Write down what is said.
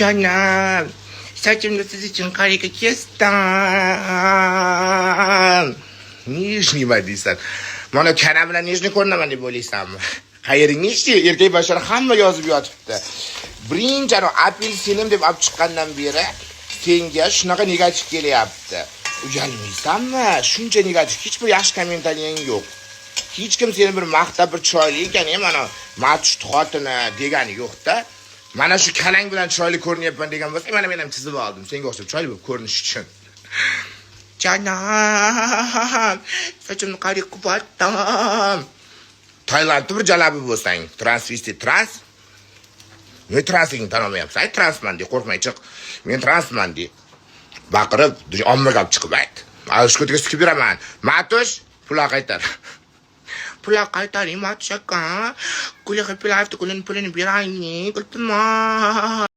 Jonim, sochimni siz uchun qariyga kesdim. Нежный nima deysan? Mana kana bilan нежный ko'rinaman deb o'ylaysanmi? Qayering нежный? Erkak bashar hamma yozib yotibdi. Birinchi anavi apelsinim deb olib chiqqandan beri senga shunaqa negativ kelyapti. Uyalmaysanmi? Shuncha negativ, hech bir yaxshi kommentariyang yo'q. Hech kim seni bir maqtab, bir chiroyli ekan, mana Matush xotini degani yo'q-da. Mana shu kalang bilan chiroyli ko'rinyapman degan bo'lsa, mana men ham chizib oldim senga o'xshab chiroyli bo'lib ko'rinish uchun. Jonim, sochimni qariyq qilib. Tailandda bir jalabi bo'lsang, transvesti, trans. Men transligingni tan olmayapsan. Ayt, transman de, qo'rqmay chiq. Men transman de. Baqirib, ommaga olib chiqib ayt. Shu ko'tiga sikib beraman. Matush, pul qaytar. Pul qaytaring, Matush aka. Guli Happy Life pulini beraylik, iltimos.